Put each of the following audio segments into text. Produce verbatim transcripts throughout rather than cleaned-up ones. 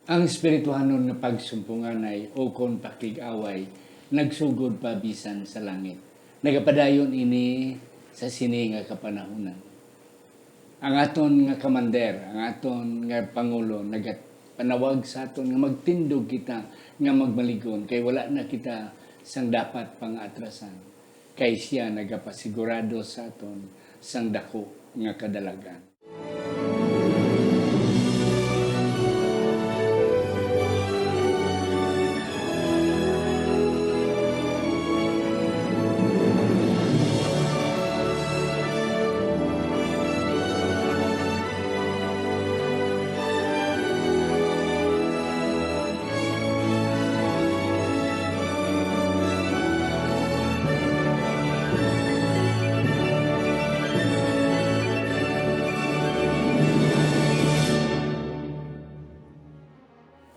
Ang espirituhanon nga pagsumpunganay ukon pakig-away nagsugod pa bisan sa langit. Nagapadayon ini sa sini nga kapanahunan. Ang aton nga commander, ang aton nga pangulo, nagapanawag sa aton nga magtindog kita nga magmalig-on, kay wala na kita sang dapat pangaatrasan, kay siya nagapasigurado sa aton sang dako nga kadalagan.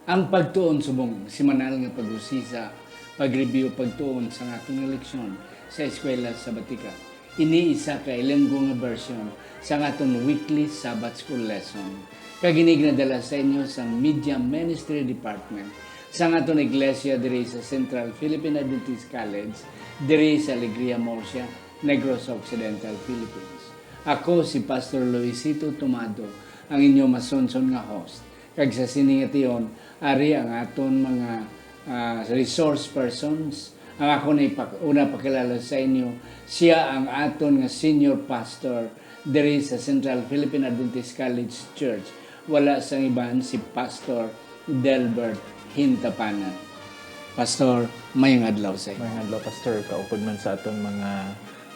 Ang pagtuon subong semanal nga pag-usisa, pag-review, pagtuon sa aton nga leksyon sa Eskwela Sabatika. Ini isa ka Ilonggo nga version sa aton weekly Sabbath School lesson, kag ini ginadala sa inyo sa Media Ministry Department sa aton iglesia diri sa Central Philippine Adventist College, diri sa Alegria, Murcia, Negros Occidental, Philippines. Ako si Pastor Luisito Tomado, ang inyo masunson nga host. Kag sa sini nga tion, ari ang aton mga, ah, resource persons. Ang ako na ipak-, una pakilala sa inyo, siya ang aton nga senior pastor diri sa Central Philippine Adventist College Church. Wala sang iban si Pastor Delbert Hintapanan. Pastor, mayong adlaw sa inyo. Mayong adlaw, Pastor. Kaupod man sa aton mga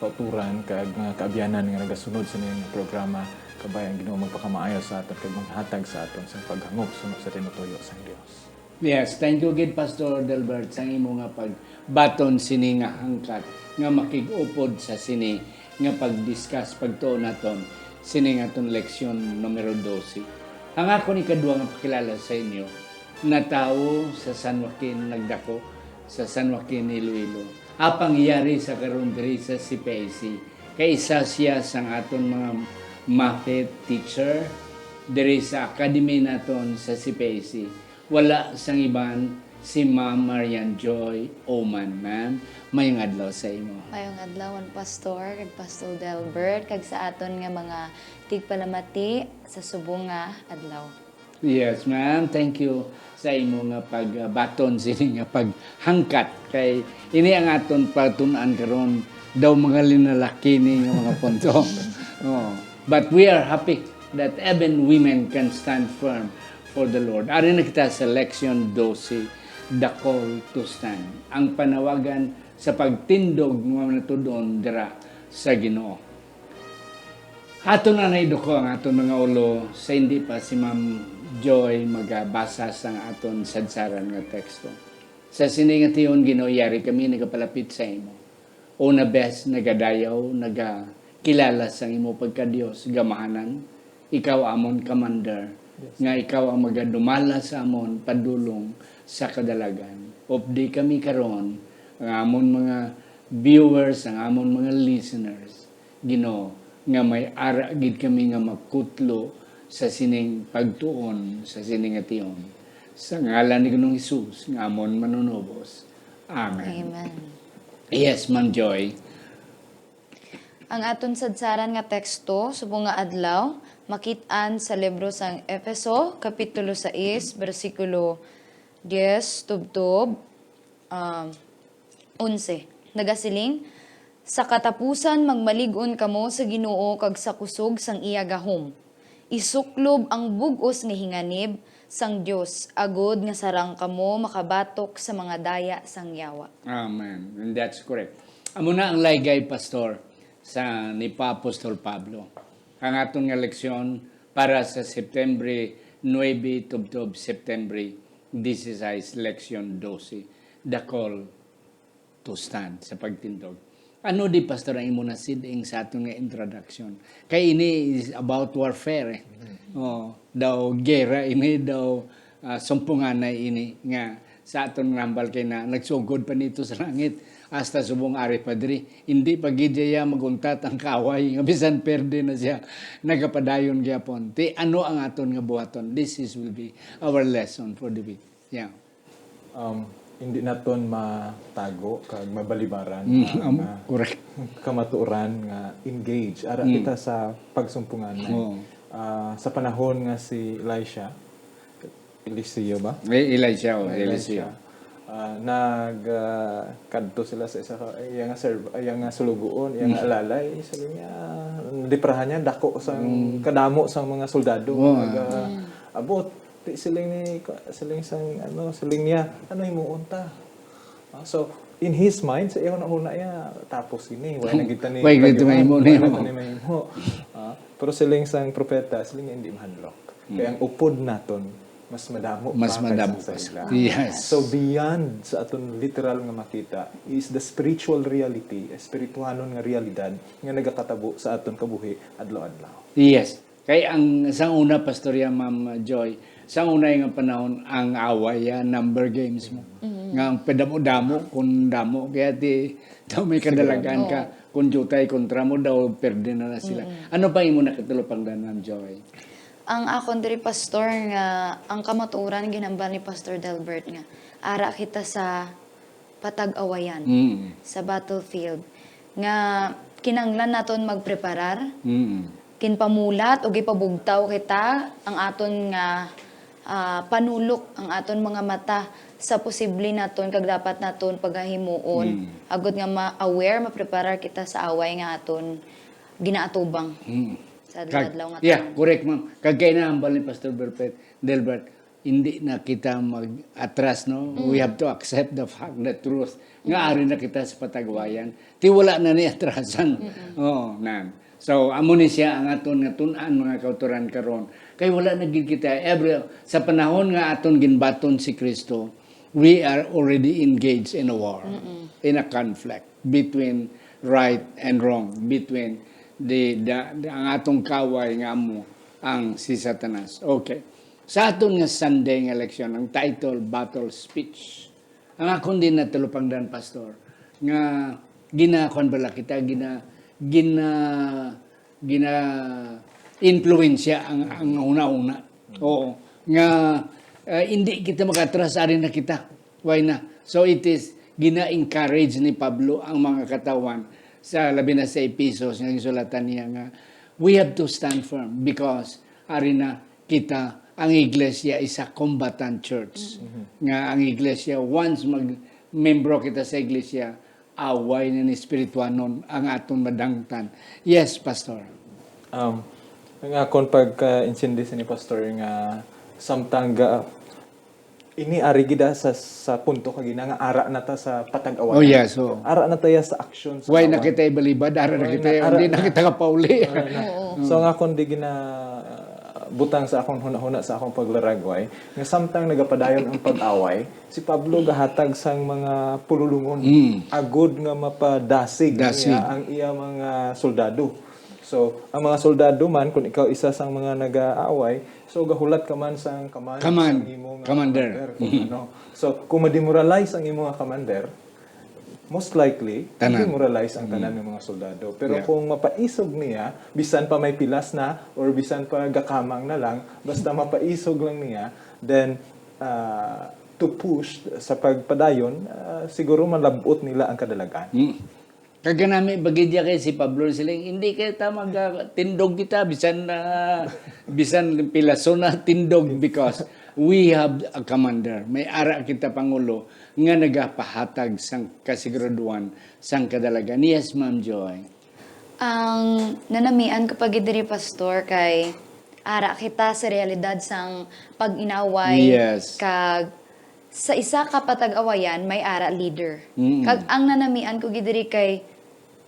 kauturan kag mga kaabyanan nga nagasunod sa ining programa, kabay ang Ginoo magpakamaayo sa aton kag maghatag sa aton sa paghangop suno sa tinutuyo sang Dios. Yes, thank you gid, Pastor Delbert, sa imo nga pagbaton sini nga hangkat nga makig-upod sa sini nga pag-discuss, pagtuon naton sini nga aton leksyon numero dose. Ang akon ikadua nga pakilala sa inyo, natawo sa San Joaquin, nagdako sa San Joaquin, Iloilo. Apang yari sa karon diri sa C P I C, kay isa siya sang aton mga MAFET teacher diri sa academy naton sa C P I C. Wala sang iban, si Ma'am Marian Joy Oman. Ma'am, mayong adlaw sa imo. Mayong adlaw, Pastor, kag Pastor Delbert, kag sa aton nga mga tigpalamati sa subong nga adlaw. Yes, ma'am. Thank you sa imo nga pagbaton sini nga paghangkat, kay ini ang aton pagtun-an karon, daw mga linalaki ni nga mga punto. Oh. But we are happy that even women can stand firm for the Lord. Ari na kita sa leksyon dose, the call to stand. Ang panawagan sa pagtindog nga mga natud-on dira sa Ginoo. Aton na naiduko ang aton mga ulo sa hindi pa si Ma'am Joy magabasa sang aton sadsaran nga teksto. Sa sini nga tion, Ginoo, yari kami nagapalapit sa imo. Una bes nagadayaw, nagakilala sang imo pagka-Dios, gamahanan. Ikaw amon commander, Yes. nga ikaw ang magadumala sa amon padulong sa kadalagan. Updi kami karon, ang amon mga viewers, ang amon mga listeners, Ginoo, nga may ara gid kami nga makutlo sa sining pagtuon, sa sining nga tion. Sa ngalan ni Ginoong Hesus nga amon Manunubos. Amen. Amen. Yes, Ma'am Joy. Ang aton sadsaran nga teksto subong nga adlaw makit-an sa libro sang Efeso, Kapitulo sais, bersikulo diyes tubtob, um, onse. Nagasiling, "Sa katapusan, magmalig-on kamo sa Ginoo kag sa kusog sang iya gahom. Isuklob ang bug-os nga hinganib sang Dios, agod nga sarang kamo makabatok sa mga daya sang Yawa." Amen. And that's correct. Amo na ang laygay, Pastor, sa ni pa Apostol Pablo. Ang aton nga leksyon para sa September nuebe tubtob September dieciséis, leksyon dose, the call to stand, sa pagtindog. Ano di, Pastor, ang imo nasid-ing sa aton nga introduction? Kay ini is about warfare, eh. Mm. Oh, daw gera ini, daw, ah, sumpunganay ini nga sa aton nga hambal kay na nagsugod pa nito sa langit. Hasta subong ari, Padre, hindi pa gid iya maguntat ang kaaway, nga bisan perde na siya, nagapadayon gyapon. Ti ano ang aton nga buhaton? This is, will be our lesson for the week. Yeah. Um, hindi naton matago kag mabalibaran Mm, ang um, ah, correct. kamatuoran nga engage. Ara Mm. kita sa pagsumpungan na Oo. ah, sa panahon nga si Elisha, Eliseo ba? Eh, Elisha, oh, May Elisha. Ah, nag ah, kadto sila sa isa ka iya nga serv, iya nga sulugoon, iya nga alalay, sabi niya, deprahan niya dako sang kadamo sang mga soldado Oo. nga nag ah, abot. Ti siling ni siling sang ano, siling niya, ano himuon ta? Ah, so in his mind, sa iya una iya, tapos ini, wala na kita ni Wala kita pagyaman, mahimo wala ni, na oh. kita ni mahimo. Ah, pero siling sang propeta, siling niya hindi mahadlok. Kaya ang upod naton mas madamo Mas pa madamo kaysa pa sa sa ila. Yes. So beyond sa aton literal nga makita is the spiritual reality, espirituhanon nga realidad nga nagakatabo sa aton kabuhi adlaw-adlaw. Yes. Kay ang sang una, Pastor, ya, Ma'am Joy, sang una nga panahon, ang away, ya, number games mo. Nga ang padamo-damo, kung damo, kaya ti daw may kadalagan ka, kung jutay kontra mo, daw perde na, na sila. Ano pa imo nakatulupangdan, Ma'am Joy? Ang akon diri, Pastor, nga ang kamatuoran ginhambal ni Pastor Delbert nga ara kita sa patag-awayan, Mm. sa battlefield, nga kinahanglan naton magpreparar, Mm. ginpamulat o gipabugtaw kita ang aton nga ah, panulok ang aton mga mata sa posible naton kag dapat naton pagahimuon, agud nga ma-aware, mapreparar kita sa away nga aton ginaatubang Mm. sa Kag- adlaw-adlaw nga yeah, tanan. Correct, ma'am. Kag kay nahambal ni Pastor Berpet, Delbert, hindi na kita mag-atras, no? We have to accept the fact, the truth, nga ari na kita sa patag-awayan. Ti wala na ni atrasan. Oo, nan. So, amo ni siya ang aton nga tun-an, mga kautoran, karon. Kay wala na gid kita, every, sa panahon nga aton ginbaton si Kristo, we are already engaged in a war, in a conflict between right and wrong, between the, the, the ang atong kaaway nga amo ang si Satanas. Okay. Sa aton nga Sunday nga leksyon, ang title, Battle Speech. Ang akon din na talupangdan, Pastor, nga gina-, kuwan bala kita, gina-, gina-, gina-influensya ang, ang una-una. Oo. Nga, ah, hindi kita makatras, ari na kita. Why na? So it is, gina-encourage ni Pablo ang mga katawhan, sa, labi na sa Ephesus, nga gisulatan niya nga, we have to stand firm because ari na kita, ang iglesia is a combatant church. Nga ang iglesia, once mag-membro kita sa iglesia, away na ni espirituanon ang aton madangtan. Yes, Pastor. Um, ang akon pagka-intindi sa ni Pastor nga samtang ga, ini ari gid sa, sa punto kagina nga ara na ta sa patag-awayan. Oh, yes, oo. Ara na ta ya sa action sa Why na away. Kita ibalibad? Ara na Why kita, na, ara hindi na na. Kita kapauli. Ara na. So ang akon di gina butang sa akong hunahuna sa akong paglaragway nga samtang nagapadayon ang pag-away, si Pablo gahatag sang mga pululungon Mm. agud nga mapadasig Dasig. niya ang iya mga soldado. So ang mga soldado man, kung ikaw isa sang mga nag-aaway, so gahulat ka man sang command, Command. Sang imo nga Commander. Commander, kung ano. So kung ma-demoralize ang imo nga commander, most likely, Tanan. Demoralize ang tanan ng mga soldado. Pero Yeah. Kung mapaisog niya, bisan pa may pilas na or bisan pa gakamang na lang, basta mapaisog lang niya, then uh, to push sa pagpadayon, uh, siguro malabot nila ang kadalagan. Hmm. Kaganami bagidya kay si Pablo siling, hindi kita magtindog kita, bisan na, bisan pilaso na tindog, because we have a commander. May ara kita, Pangulo, nga nagapahatag sang kasiguraduhan sang kadalagan. Yes, Ma'am Joy. Ang nanamian ko pa gid diri, Pastor, kay ara kita sa realidad sang pag-inaway. Yes. Kag sa isa ka patag-awayan, may ara leader. Mm. Kag ang nanamian ko gid diri kay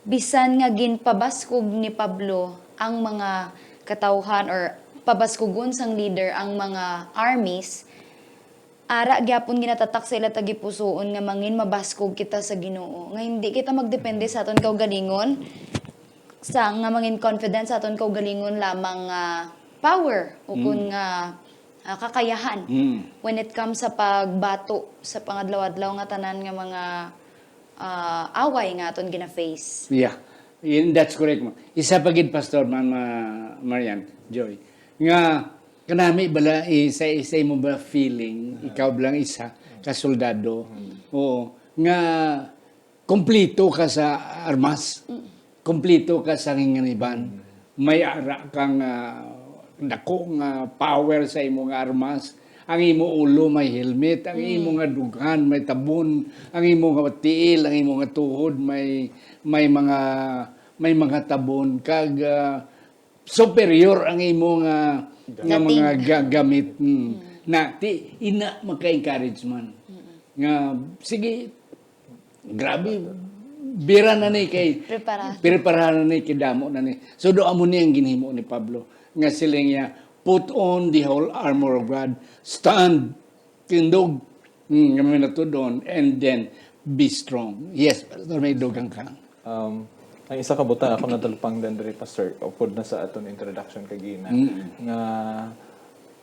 bisan nga ginpabaskog ni Pablo ang mga katawhan or pabaskugon sang leader ang mga armies, ara gyapon ginatatak sa ila tagipusoon nga mangin mabaskog kita sa Ginoo, nga hindi kita magdepende sa aton kaugalingon, sa nga mangin confident sa aton kaugalingon lamang nga power o kun nga ah, kakayahan Mm. when it comes sa pagbato sa pangadlaw-adlaw nga tanan nga mga ah, away nga aton gina-face. Yeah. And that's correct, ma'am. Isa pa gid, Pastor, Ma'am, ah, Marian, Joy, nga kanami bala, isa, isa mo ba feeling, ikaw lang isa, ka soldado, oo, nga kompleto ka sa armas, kompleto ka sa ginganiban, may ara kang, ah, dako nga power sa imo nga armas, ang imo ulo may helmet, ang imo nga dughan may tabon, ang imo nga tiil, ang imo nga tuhod may, may mga, may mga tabon, kag, ah, superior ang imo nga, nga mga ga- gamit. Mm. Na ti ina maka-encourage man. Nga sige, grabe, bira na ni kay Preparado. Preparado na ni kay damo na ni. So do amo ni ang ginhimo ni Pablo nga siling niya, "Put on the whole armor of God, stand, tindog, mm, nga may natudon, and then be strong." Yes, Pastor, may dugang ka. Um, ang isa ka butang ako natalupangdan diri, Pastor, upod na sa aton introduction kagina, nga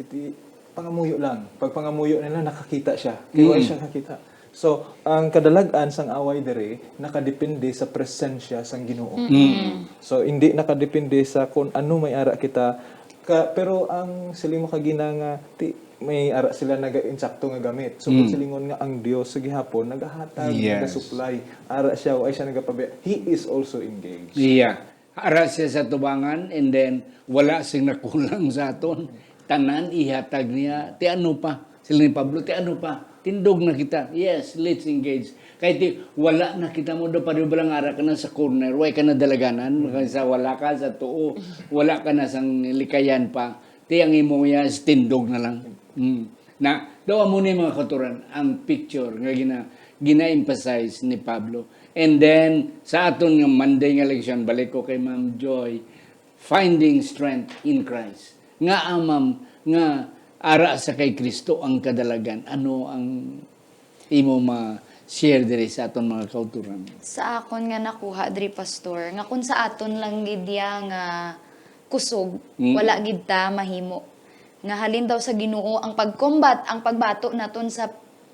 iti pangamuyo lang. Pag pangamuyo nila, nakakita siya. Kay wala siya nakita. So, ang kadalag-an sang away diri nakadepende sa presensya sang Ginoo. So, hindi nakadepende sa kung ano may ara kita. Ka, pero ang siling mo kagina nga ti, may ara sila naga-insakto nga gamit. So, kung silingon nga ang Dios sa gihapon nagahatag, Yes. nagasupply, ara siya, wa siya nagapabi. He is also engaged. Iya. Ara siya sa tubangan, and then wala sing nakulang sa aton. Tanan ihatag niya. Ti ano pa? Sila ni Pablo, ti ano pa? Tindog na kita. Yes, let's engage. Kay ti, wala na kita mo do, pareho ba lang ara ka na sa corner, way ka na dalaganan, sa wala ka sa tuo, wala ka na sang likayan pa. Ti ang imo ya is tindog na lang. Mm. Na, daw amo ni mga kauturan, ang picture nga gina, gina-emphasize ni Pablo. And then, sa aton nga Monday nga leksyon, balik ko kay Ma'am Joy, finding strength in Christ. Nga, ah, ma'am, nga ara sa kay Kristo ang kadalagan. Ano ang imo ma-share diri sa aton mga kauturan? Sa akon nga nakuha diri, Pastor, nga kung sa aton lang gid ya nga kusog, Mm. wala gid ta mahimo. Nga halin daw sa Ginoo ang pagkombat, ang pagbato naton sa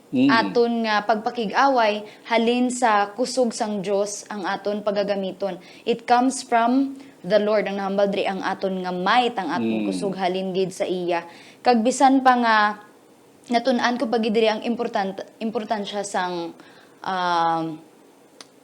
Mm. aton nga pagpakig-away, halin sa kusog sang Dios ang aton pagagamiton. It comes from the Lord. Ang nahambal diri ang aton nga might, ang aton Mm. kusog halin gid sa iya. Kag bisan pa nga natun-an ko pa gid diri ang important, importansya sang, um,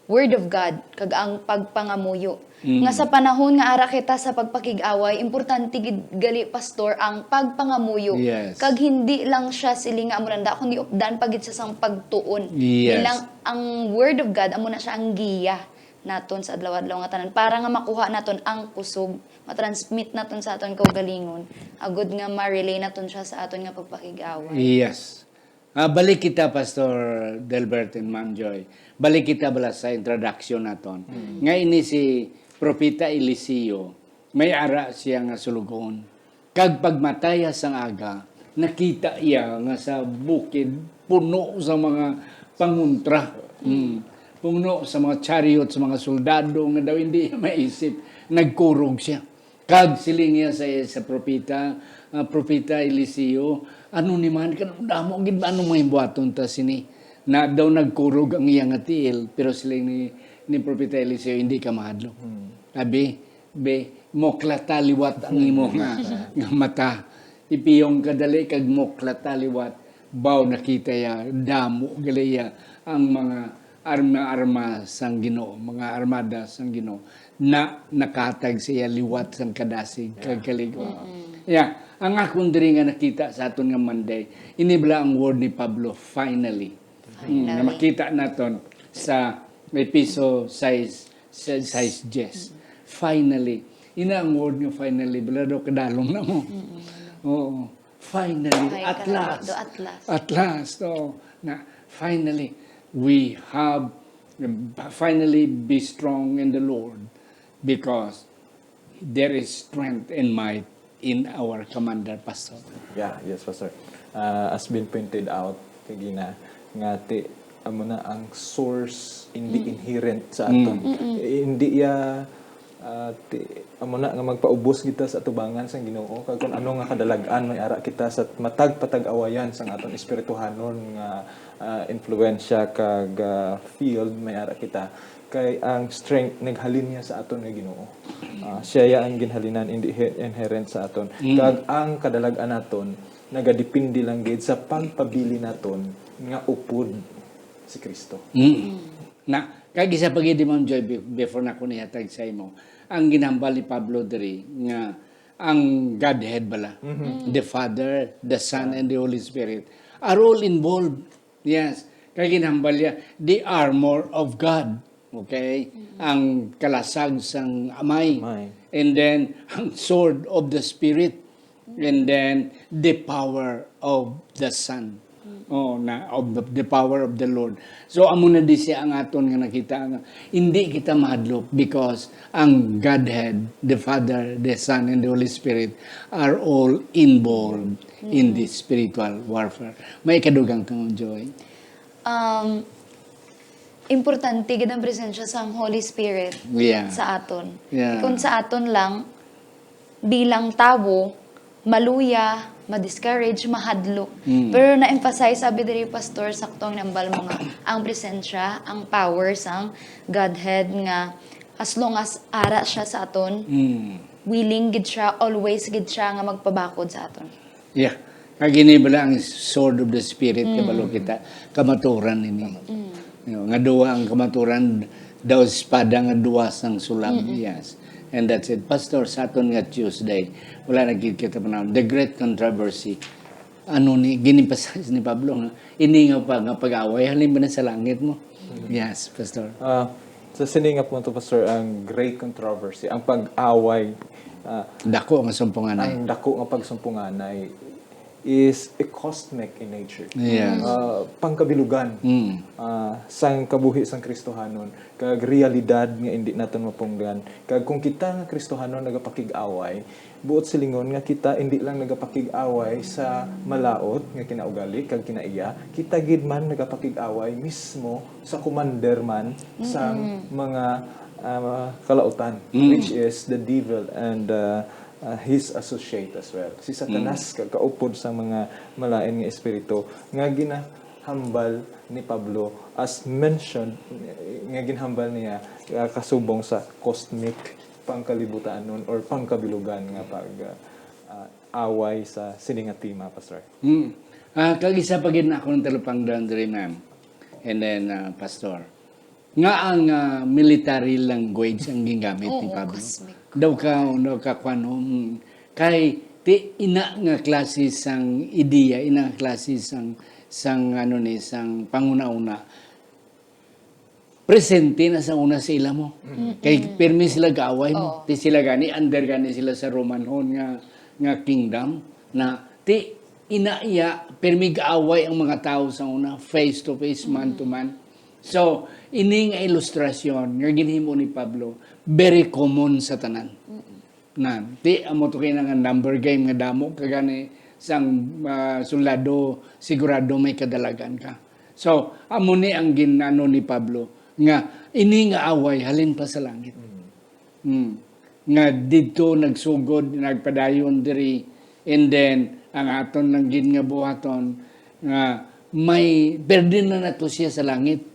Word of God kag ang pagpangamuyo. Mm. Nga sa panahon nga ara kita sa pagpakig-away, importante gid gali, Pastor, ang pagpangamuyo. Yes. Kag hindi lang siya siling nga amo lang da, kundi updan pa gid sa sang pagtuon. Yes. Bilang ang Word of God, amo na siya ang giya naton sa adlaw-adlaw nga tanan para nga makuha naton ang kusog, matransmit naton sa aton kaugalingon, agud nga ma-relay naton siya sa aton nga pagpakig-away. Yes. Ah, balik kita, Pastor Delbert and Ma'am Joy. Balik kita bala sa introduction naton. Nga ini si Propeta Eliseo, may ara siya nga sulugon. Kag pagmataya sang aga, nakita iya nga sa bukid puno sa mga pangontra. Mm. Puno sa mga chariot, sa mga soldado nga daw hindi maisip, nagkurog siya. Kag siling niya sa, sa propeta, ah, Propeta Eliseo, "Ano ni man, kan-, damo gid ba, ano may buhaton ta sini?" Na daw nagkurog ang iya nga tiil, pero siling ni, ni Propeta Eliseo, "Hindi ka mahadlok." Abi, be, moklata liwat ang imo nga, nga mata. Ipiyong ka dali kag moklata liwat. Baw nakita ya, damo gali ya ang mga arma-arma sang Ginoo, mga armada sang Ginoo, na nakahatag sa iya liwat sang kadasig kag kalig-on. Yeah, ang akon diri nga nakita sa aton nga Monday, ini bala ang word ni Pablo, "Finally." Mm, nga Finally. Makita naton sa Efeso sais, sais, sais diyes. Finally. Ina ang word nga finally, bala daw kadalom na mo. Oo. Finally, Ay, at kadalom. last. Do at last. At last, oo. Na, finally, we have, finally be strong in the Lord because there is strength and might in our commander, Pastor. Yeah, yes, Pastor. Ah, as been pointed out kagina, nga ti, amo na ang source, hindi inherent sa aton. Eh, hindi ya At, eh, amo na nga magpaubos kita sa atubangan sang Ginoo, kag kung ano nga kadalag-an may ara kita sa matag patag-awayan sang aton espirituhanon nga, ah, influensya kag, ah, field may ara kita. Kay ang strength naghalin niya sa aton nga Ginoo. Ah, siya ya ang ginhalinan, indi he-, inherent sa aton. Mm. Kag ang kadalag-an naton nagadepende lang gid sa pagpabilin naton nga upod si Kristo. Mm. Na, kag isa pa gid, Ma'am Joy, be-, before na ko nihatag sa imo, ang ginhambal ni Pablo diri nga ang Godhead bala, Mhm. the Father, the Son, and the Holy Spirit are all involved. Yes. Kay ginhambal niya, the armor of God. Okay? Ang kalasag sang Amay. Amay. And then, ang sword of the Spirit. And then, the power of the Son. Oh, na, of the, the power of the Lord. So, amo na di siya ang aton nga nakita nga hindi kita mahadlok because ang Godhead, the Father, the Son, and the Holy Spirit are all involved in this spiritual warfare. May ikadugang kang, Joy? Um, importante gid ang presensya sang Holy Spirit Yeah. sa aton. Yeah. Kung sa aton lang, bilang tawo, maluya, ma-discourage, mahadlok. Mm. Pero na-emphasize, sabi diri, Pastor, sakto ang nambal mo nga, ang presensya, ang power sang Godhead nga as long as ara siya sa aton, Mm. willing gid siya, always gid siya nga magpabakod sa aton. Yeah. Kag ini bala ang sword of the Spirit, Mm. kabalo kita, kamaturan ini. Mm. You know, nga duha ang kamaturan, daw espada nga duwa sang sulab. Mm-mm. Yes. And that's it. Pastor, sa aton nga Tuesday, wala na gid kita panahon. The great controversy. Ano ni, gin-emphasize ni Pablo nga, ini nga pa, nga pag-away, halin ba na sa langit mo? Mm. Yes, Pastor. Ah, sa sini nga punto, Pastor, ang great controversy, ang pag-away, ah, Dako nga sumpunganay. ang dako nga pagsumpunganay is a cosmic in nature. Yes. Ah, pangkabilugan. Mm. Ah, sang kabuhi sang Kristohanon, kag realidad nga indi naton mapunggan. Kag kung kita nga Kristohanon nagapakig-away, buot silingon nga kita indi lang nagapakig-away sa malaut nga kinaugali kag kinaiya, kita gid man nagapakig-away mismo sa commander man sang Mm-mm. mga, ah, kalautan, Mm. which is the devil and, ah, ah, his associate as well. Si Satanas Mm. ka-, kaupod sa mga malain nga espiritu nga ginahambal ni Pablo as mentioned, nga ginhambal niya, ah, kasubong sa cosmic pangkalibutanon or pangkabilugan nga pag, ah, ah, away sa sini nga tema, Pastor. Mm. Ah, kag isa pa gid na akong talupangdan diri, ma'am. And then, ah, Pastor, nga ang, ah, military language ang gingamit ni Oo, Pablo. Cosmic. Daw ka, daw ka, kwan, no? Mm. Kay, ti, ina nga klase sang ideya, ina nga klase sang, sang, ano ni, sang panguna-una, presente na sa una sa ila mo. Mm. Kay pirmi sila gaaway mo. Oo. Ti sila gani, under gani sila sa Romanhon nga, nga kingdom. Na, ti, ina iya, pirmi gaaway ang mga tawo sa una, face to face, man to man. So, ini nga ilustrasyon nga ginhimo ni Pablo, very common sa tanan. Mm-mm. Na, ti, amo to kay na nga number game nga damo ka gani sang, ah, soldado, sigurado may kadalagan ka. So, amo ni ang ginano ni Pablo nga ini nga away halin pa sa langit. Mm. Mm. Nga didto nagsugod, nagpadayon diri, and then ang aton lang gid nga buhaton nga may burden na nato siya sa langit.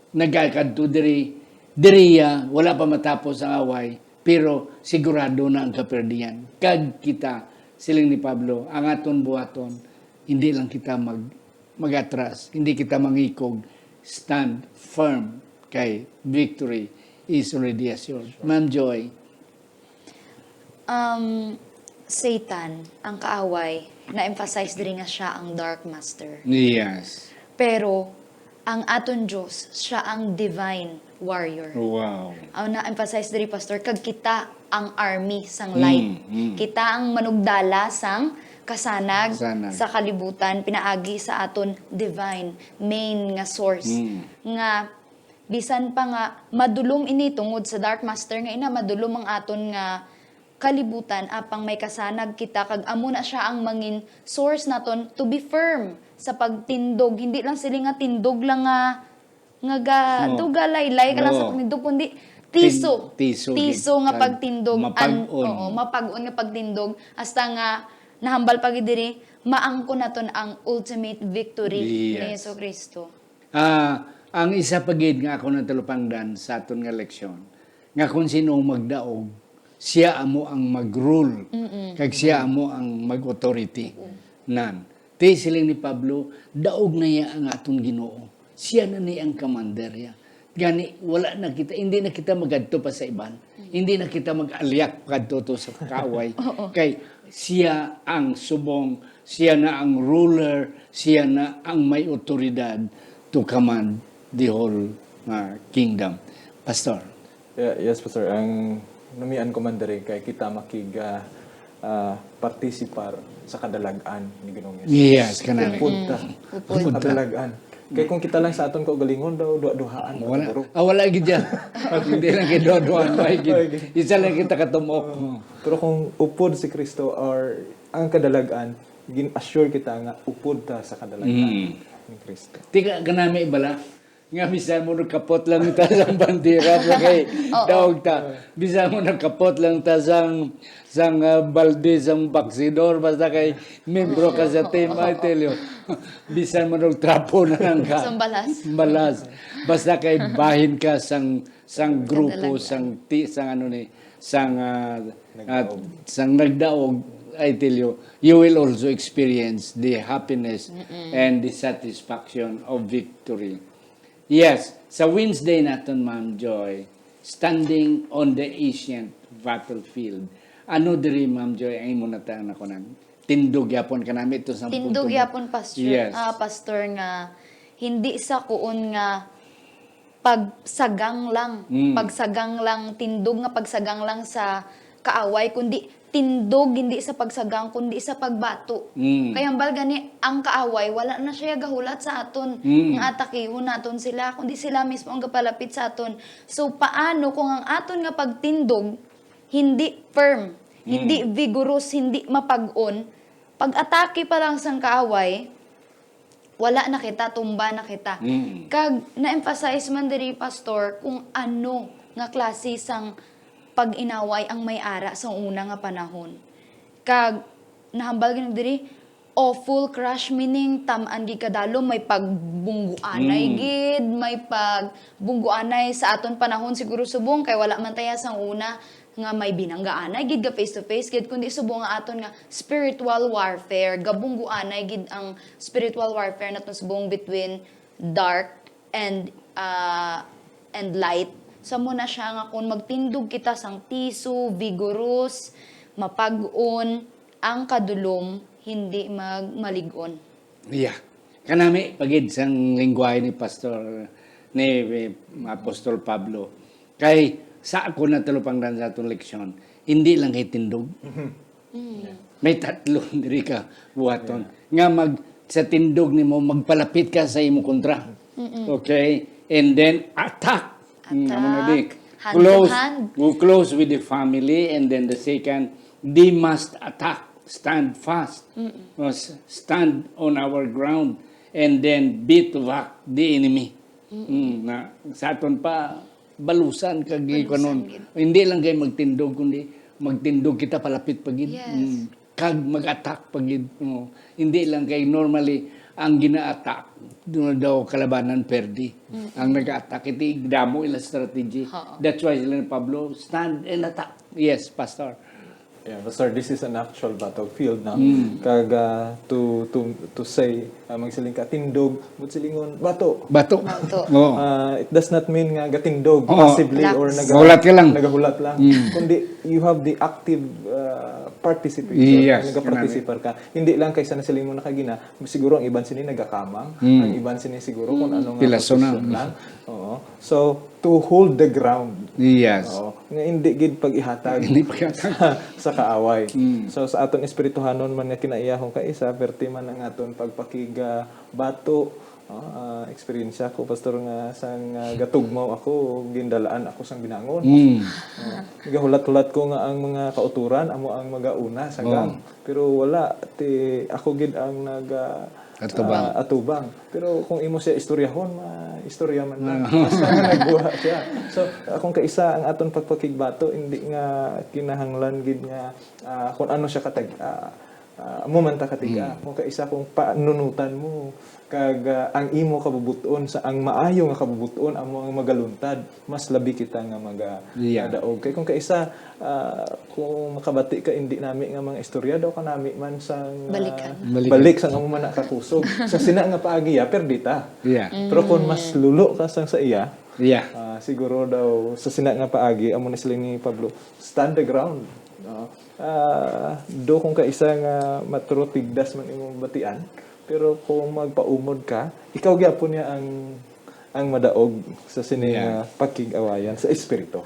Nagakadto diri, diri ya, wala pa matapos ang away, pero sigurado na ang kaperdian. Kag kita, siling ni Pablo, ang aton buhaton, hindi lang kita mag-, mag-atras, hindi kita mangikog. Stand firm, kay victory is already assured. Ma'am Joy. Um, Satan, ang kaaway, na-emphasize diri nga siya ang Dark Master. Yes. Pero, ang aton Diyos, siya ang divine warrior. Wow. Ang na-emphasize diri, Pastor, kag kita ang army sang light. Mm, mm. Kita ang manugdala sang kasanag Kasanag. sa kalibutan, pinaagi sa aton divine main nga source. Mm. Nga bisan pa nga madulom ini tungod sa Dark Master nga ina, madulom ang aton nga kalibutan, apang may kasanag kita, kag amo na siya ang mangin source naton to be firm sa pagtindog. Hindi lang sila nga tindog lang nga, nga ga-, Oo. do galaylay ka lang sa Oo. pagtindog, kundi Tiso. Tin-, tiso gid Tiso nga kag pagtindog. mapag-on. Oo, mapag-on nga pagtindog. Hasta nga, nahambal pa gid diri, maangkon naton ang ultimate victory ni Yes. Jesu Cristo. Ah, ang isa pa gid nga ako natalupangdan sa aton nga leksyon, nga kung sino ang magdaog, siya amo ang mag-rule, kag siya amo ang mag-authority. Nan, ti siling ni Pablo, daog na iya ang aton Ginoo. Siya na ni ang commander ya. Gani, wala na kita, hindi na kita magadto pa sa iban. Hindi na kita mag-alyak kadto to sa kaaway. Kay siya ang subong, siya na ang ruler, siya na ang may otoridad to command the whole, uh, kingdom. Pastor. Yeah, yes, Pastor. Ang namian ko man diri kay kita makig, ah, ah, partisipar sa kadalag-an ni Ginoong Jesus. Yes, kanami. Upod ta. Upod. Sa kadalag-an. Kay kung kita lang sa aton kaugalingon daw, duha-duhaan, Wala. Puro. Ah, wala gid dyan. Hindi lang kay duha-duhaan, may gid. Isa lang kita katumok. Pero kung upod si Kristo or ang kadalag-an, gin-assure kita nga upod ta sa kadalag-an Mm. ni Kristo. Tika, kanami bala, nga bisan mo nagkapot lang ta sang bandera, sa kay daog ta. Bisan mo nagkapot lang ta sang, sang, ah, balde, sang baksidor, basta kay membro ka sa team, I tell you. Bisan mo nagtrapo na lang ka. Sang balas. Balas. Basta kay bahin ka sang, sang grupo, sang ti, sang ano ni, sang, ah, ah, sang nagdaog, I tell you, you will also experience the happiness and the satisfaction of victory. Yes, sa Wednesday naton, Ma'am Joy, standing on the ancient battlefield. Ano diri, Ma'am Joy, ang imo natang nakunan? Tindog yapon kanami to sa Tindog punto mo. Yapon, Pastor. Yes. Ah, Pastor, nga hindi sa kuon nga pagsagang lang. Mm. Pagsagang lang, tindog nga pagsagang lang sa kaaway, kundi tindog hindi sa pagsagang, kundi sa pagbato. Mm. Kay hambal gani, ang kaaway, wala na siya gahulat sa aton, Mm. nga atakihon naton sila, kundi sila mismo ang gapalapit sa aton. So, paano kung ang aton nga pagtindog hindi firm, hindi vigorous, hindi mapag-on, pag-atake pa lang sang kaaway, wala na kita, tumba na kita. Mm. Kag na-emphasize man diri, Pastor, kung ano nga klase sang pag-inaway ang may ara sa una nga panahon. Kag nahambal gid diri, awful crush, meaning tam-an gid kadalom, may pagbungguanay Mm. gid, may pagbungguanay sa aton panahon siguro subong, kay wala man taya sang una nga may binanggaanay gid ga face to face gid, kundi subong nga aton nga spiritual warfare, gabungguanay gid ang spiritual warfare naton subong between dark and, ah, and light. Sa mo na siya nga kung magtindog kita sang tiso, vigorous, mapag-on, ang kadulom hindi magmalig-on. Yeah. Kanami pagid sang lingwahe ni Pastor, ni, eh, Apostol Pablo. Kay sa ako natalupangdan sa atong leksyon, hindi lang kay tindog. May tatlo diri ka buhaton. Nga mag, sa tindog nimo, magpalapit ka sa imo kontra. Okay? And then, attack. Mm, amo na Attack. di. Hand to Close, hand. Go close with the family, and then the second, they must attack. Stand fast. Uh, s- stand on our ground, and then beat back the enemy. Mm, na, sa aton pa, balusan kag Balusan ikanon. gid. Hindi lang kay magtindog, kundi magtindog kita palapit pa gid. Yes. Mm. Kag mag-attack pa gid. Oh. Hindi lang kay normally ang gina-attack, doon daw kalabanan perdi. Ang nag-attack, iti damo ila strategy. Oo. That's why sila ni Pablo, "Stand and attack." Yes, Pastor. Yeah, Pastor, this is an actual battlefield na. Kag, ah, to, to, to say, ah, magsiling ka, tindog, but silingon, bato. Bato. Bato. Oo. Ah, it does not mean nga gatindog, Oo. passively, Relax. or naga, Hulat ka lang. nagahulat lang. Mm. Kundi, you have the active, ah, participation. Yes, Nagaparticipar ka. Hindi lang kaysa nasiling mo na kagina, siguro ang iban sini nagakamang, Mm. ang iban sini siguro kung ano nga Pilaso na. posisyon lang. Oo. So, to hold the ground. Yes. Oo. Nga hindi gid pag-ihatag Hindi pag-ihatag. sa, sa kaaway. Mm. So, sa aton espirituhanon man nga kinaiyahon kaisa, perti man ang aton pagpakiga bato, Ah, eksperyensya ko, Pastor, nga sang, ah, gatugmaw ako, gindalaan ako sang binangon. Mm. Ah, gahulat-hulat ko nga ang mga kauturan amo ang magauna sa Oh. gang. Pero wala, ti ako gid ang nag ah, Atubang. ah, atubang. Pero kung imo siya istoryahon, ma istorya man lang. Basta nga nagbuhat siya. So, akong kaisa ang aton pagpakigbato, hindi nga kinahanglan gid nga ah, kung ano siya katag ah, ah, amo man ta katiga. Kung kaisa kung panunutan mo kag ah, ang imo kabubuton sa ang maayo nga kabubuton amo ang magaluntad, mas labi kita nga maga Yeah. daog. Kay kung kaisa ah, kung makabati ka, hindi nami nga mga istorya daw kanami man sang ah, Balikan. Balikan. Balik sang amo man na kakusog. Sa sina nga paagi ya, perdita. Yeah. Pero kung mas lulo ka sang sa iya, Yeah. ah, siguro daw sa sina nga paagi, amo na sila ni Pablo, stand the ground. No? Ah, do kung kaisa nga matro tigdas man imong batian, pero kung magpaumod ka, ikaw gyapon niya ang ang madaog sa sini Yeah. nga pakig-awayan sa espiritu.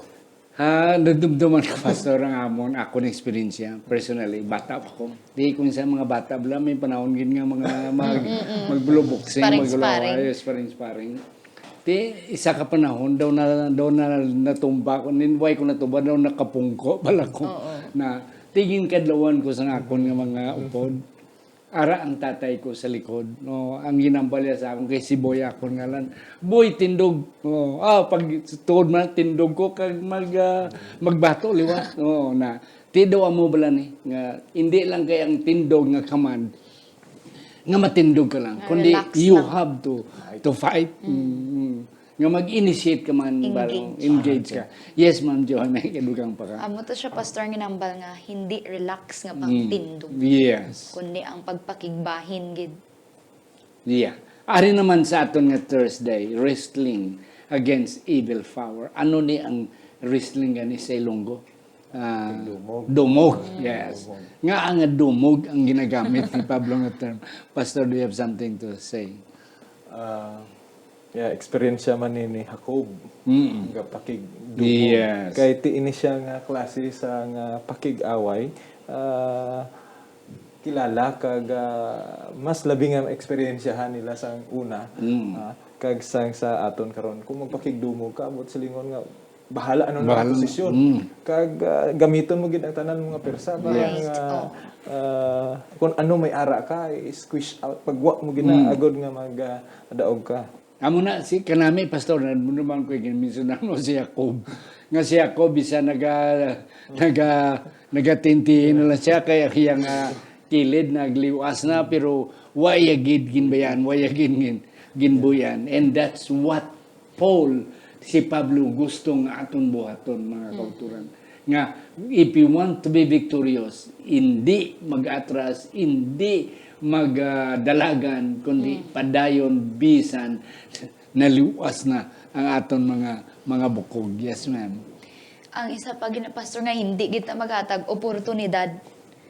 Ah, nadumduman ko, Pastor, ang amon, ako na eksperyensya, personally, bata pa ko. Di ko sa mga bata, bala, may panahon gid nga mga mag, magbulubok sa Sparring, maglaway, sparring, sparring. Di, isa ka panahon, daw na, daw na natumba ko, ninway ko natumba, daw nakapungko, bala ko. Oo. Na, tingin kadlawan ko sa akon nga mga upod. Ara ang tatay ko sa likod, no? Ang ginambal niya sa akon kay si Boy akon ngalan. "Boy, tindog." Oh, ah, pag tuod man tindog ko kag mag ah, magbato liwat. Oh, na ti daw amo bala ni nga hindi lang kay ang tindog nga command nga matindog ka lang, Nga kundi relax you lang. have to to fight. Mm. Nga mag-initiate ka man, Engage. bala, engage ka. Yes, Ma'am Joy, may kadugang pa ka. Amo to siya, Pastor, nga nambal nga hindi relax nga Mm. pagtindog. Yes. Kundi ang pagpakigbahin gid. Yeah. Ari naman sa aton nga Thursday, wrestling against evil power. Ano ni ang wrestling gani sa Ilonggo? Ah, Dumog. Dumog, yes. Nga ang dumog ang ginagamit ni Pablo nga term. Pastor, do you have something to say? Ah, yeah, eksperyensya man ni, ni Jacob Mm. nga pakigdumog. Yes. Kay ti ini siya nga klase sa nga pakig-away, ah, kilala kag ah, mas labi nga eksperyensyahan nila sang una Mm. ah, kag sang sa aton karon. Kung magpakigdumog ka, abot silingon nga bahala ano na Bahala. Ang posisyon. Mm. Kag ah, gamiton mo gid ang tanan mga persa para Yes. nga Oh. ah, kung ano may ara ka, i-squish out. Pagwa mo gid na Mm. agod nga mag ah, daog ka. Amo na si kanami, Pastor, naman ko yung mensionan mo si Jacob. Nga si Jacob, isa naga, naga, nagatintihin na lang siya, kaya kaya nga kilid, nagliwas na, pero wa iya gid ginbayan, wa iya gid gin-, ginbuyan. And that's what Paul, si Pablo, gusto nga aton buhaton, mga kauturan. Nga, if you want to be victorious, hindi mag-atras, hindi magdalagan, kundi padayon bisan naliwas na ang aton mga mga bukog. Yes, ma'am. Ang isa pa gina, Pastor, nga hindi kita maghatag oportunidad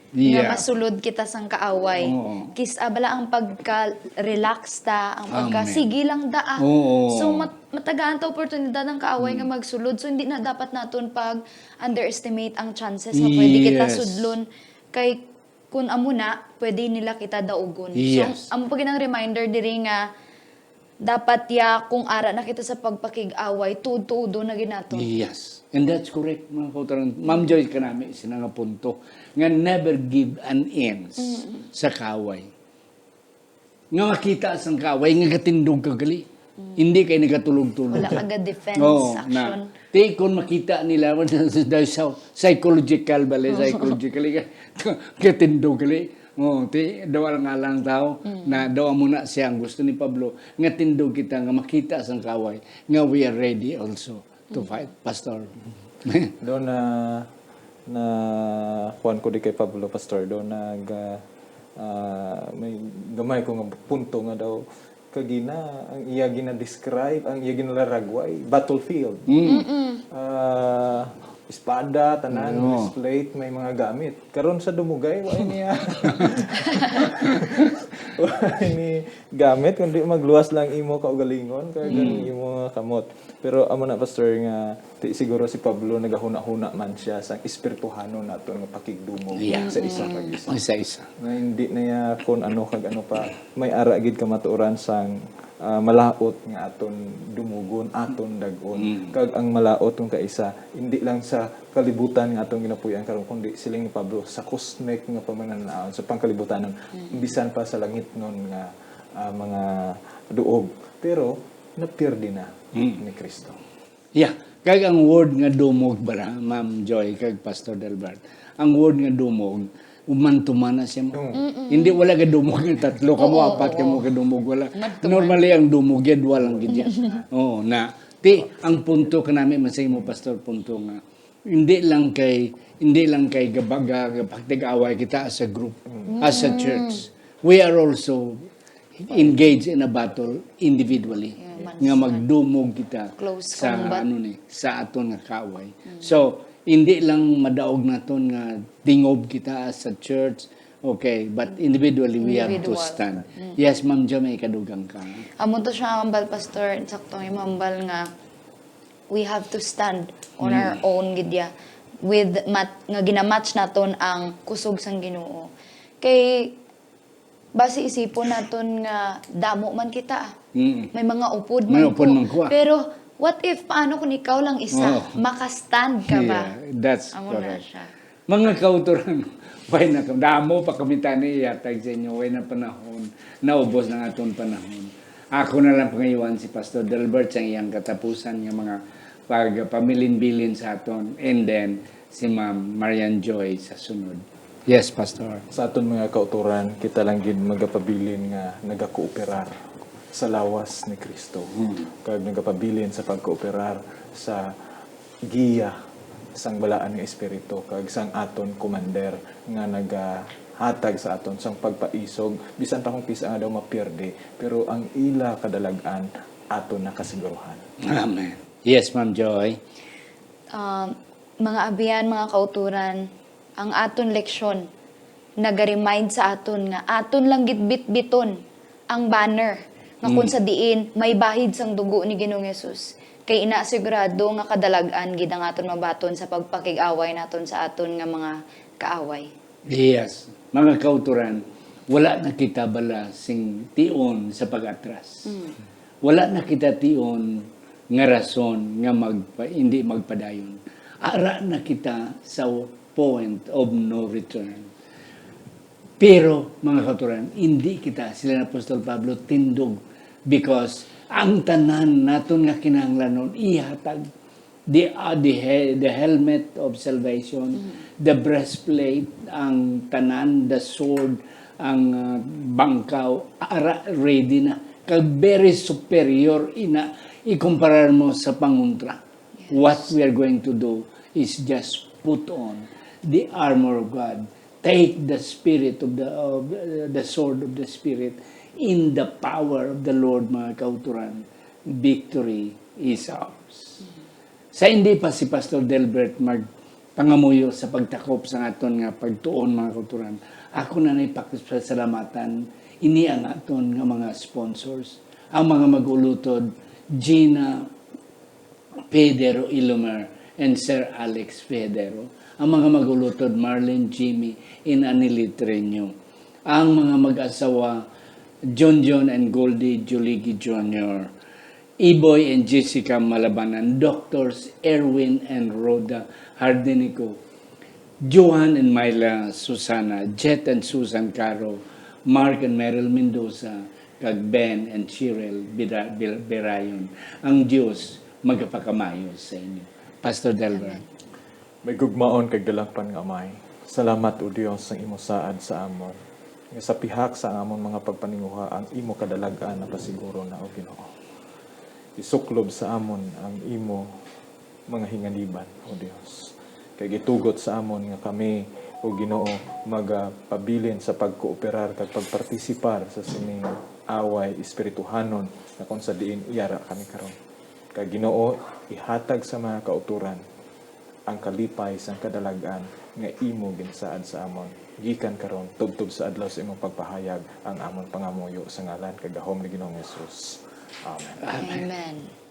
nga Yeah. masulod kita sang kaaway. Oo. Kis-a bala ang pagka-relax ta, ang pagka Amen. sige lang da ah. Oo. So mat- matagaan ta oportunidad ang kaaway nga magsulod. So hindi na dapat naton pag underestimate ang chances nga pwede kita Yes. sudlon kay kun amo na pwede nila kita daugon. Yes. So amo pa gid ang reminder diri nga dapat ya kung ara na kita sa pagpakig-away, tuod-tuodon na gid naton. Yes. And that's correct, mga kauturan. Ma'am Joy, kanami, sina nga punto nga never give an inch sa kaaway. Nga makita sang kaaway, nga katindog ka gali. Hindi kay nagatulog-tulog. Wala ka ga-defense Oo, action. Na, ti, kung makita nila, dahil sa psychological, bale, psychologically, katindog gali. Oh, ti, daw lang nga lang tao, na daw amo na siya ang gusto ni Pablo, nga tindog kita, nga makita sang kaaway, nga we are ready also to fight, Pastor. Doon na na kuan ko di kay Pablo, Pastor, doon nag ah, ah, may gamay ko nga punto nga daw kagina ang iya gina-describe, ang iya ginalaragway, battlefield. Ah, espada, tanan, Oo. breastplate, may mga gamit. Karon sa dumugay, wa niya. Wa ni gamit, kundi magluwas lang imo kaugalingon, kag ang imo nga kamot. Pero amo na, Pastor, nga ti siguro si Pablo nagahuna-huna man siya sa espirituhanon nato nga pakigdumog Yeah. sa isa kag isa. Isa-isa. Nga hindi na niya kung ano kag ano pa, may ara gid kamatuoran sang ah, malaut nga aton dumugon, aton dag-on. Mm. Kag ang malaut nga kaisa, hindi lang sa kalibutan nga aton ginapuy-an karon, kundi siling ni Pablo, sa cosmic nga pamanan-aon, sa pangkalibutanon, Mm. bisan pa sa langitnon nga, ah, mga duog. Pero napierde na Mm. ni Kristo. Yeah, kag ang word nga dumog bala, Ma'am Joy kag Pastor Delbert, ang word nga dumog, umantuman na siya mo. Oo. Mm-mm. Hindi, wala ka dumog ng tatlo, kamo Oo, apat, oo. kamo ka dumog, wala. Madtuman. Normally, ang dumog, yad, walang gidya. Oo, na. Ti, ang punto ka namin, masay mo, Pastor, punto nga. Hindi lang kay, hindi lang kay gabaga, gapagtig-away kita as a group, Mm. as a Mm. church. We are also engaged in a battle individually. Yeah, man. Nga magdumog kita Close sa, combat. ano ni, sa aton nga kaaway. Mm. So, hindi lang madaog naton nga dingob kita as a church, okay, but individually we have to Individual. stand. Mm. Yes, Ma'am Jo, may kadugang ka. Amo to siya, hambal, Pastor, sakto nga hambal nga we have to stand on Mm. our own gid ya, with mat-, nga ginamatch naton ang kusog sang Ginoo. Kay basi isipon naton nga damo man kita. Mm. May mga upod May man upod ko. man ko, ah. Pero what if, paano kung ikaw lang isa Oh. maka-stand ka ba? Yeah, that's Amo na correct. siya. Mga kautoran, way na, damo pa kami tani ihatag sa inyo, way na panahon, naubos na ang aton panahon. Ako na lang pangayuan si Pastor Delbert sa iyang katapusan nga mga pagpabilin-bilin sa aton, and then si Ma'am Marian Joy sa sunod. Yes, Pastor. Sa aton mga kautoran, kita lang gid magapabilin nga nagakooperar sa lawas ni Kristo. Hmm. Kag nagapabilin sa pagkooperar sa giya sang Balaan nga Espiritu kag sang aton commander nga nagahatag sa aton sang pagpaisog, bisan pa kung pisa nga daw mapierde, pero ang ila kadalag-an aton nakasiguruhan. Amen. Yes, Ma'am Joy. Um, mga abyan, mga kautoran, ang aton leksyon naga-remind sa aton nga aton lang gid bitbiton ang banner nga kung Mm. sa diin may bahid sang dugo ni Ginoong Jesus, kay ina sigurado nga kadalag-an gid ang aton mabaton sa pagpakig-away naton sa aton nga mga kaaway. Yes, mga kautoran, wala na kita bala sing tion sa pag-atras. Mm. Wala na kita tion nga rason nga magpa-, hindi magpadayon. Ara na kita sa point of no return. Pero, mga kautoran, hindi kita, sila ni Apostol Pablo, tindog, because ang tanan naton nga kinahanglanon ihatag, the, uh, the he-, the helmet of salvation, Mm. the breastplate, ang tanan, the sword, ang, uh, bangkaw, ara, ready na. Kag very superior ina, ikumparar mo sa pangontra. Yes. What we are going to do is just put on the armor of God. Take the spirit of the, of the, the sword of the Spirit in the power of the Lord, mga kautoran. Victory is ours. Mm. Sa hindi pa si Pastor Delbert magpangamuyo sa pagtakop sa aton nga pagtuon, mga kautoran, ako na ni pakisalamatan ini ang aton nga mga sponsors, ang mga mag-ulutod, Gina Pedro Ilomer and Sir Alex Pedro, ang mga mag-ulutod, Marlene, Jimmy, and Anilitreño, ang mga mag-asawa, John John and Goldie Juligi Junior, Iboy and Jessica Malabanan, Doctors Erwin and Rhoda Hardinico, Johan and Myla Susana, Jet and Susan Caro, Mark and Meryl Mendoza, kag Ben and Cheryl Bira-, Bil-, Birayon. Ang Dios magapakamayo sa inyo. Pastor Delbert. Amen. May gugmaon kag dalangpan nga Amay, salamat, O Dios, sang imo saad sa amon, nga sa pihak sa amon mga pagpaninguha ang imo kadalag-an napasiguro na, O Ginoo. Isuklob sa amon ang imo mga hinganiban, O Dios. Kag itugot sa amon nga kami, O Ginoo, magapabilin sa pagkooperar kag pagpartisipar sa sining away espirituhanon nga kung sa diin iyara kami karon. Kag Ginoo, ihatag sa mga kautoran ang kalipay sang kadalag-an nga imo ginasaad sa amon, gikan karon tubtob sa adlaw sa imong pagpahayag, ang amon pangamuyo sa ngalan kag gahom ni Ginoong Jesus. Amen. Amen. Amen.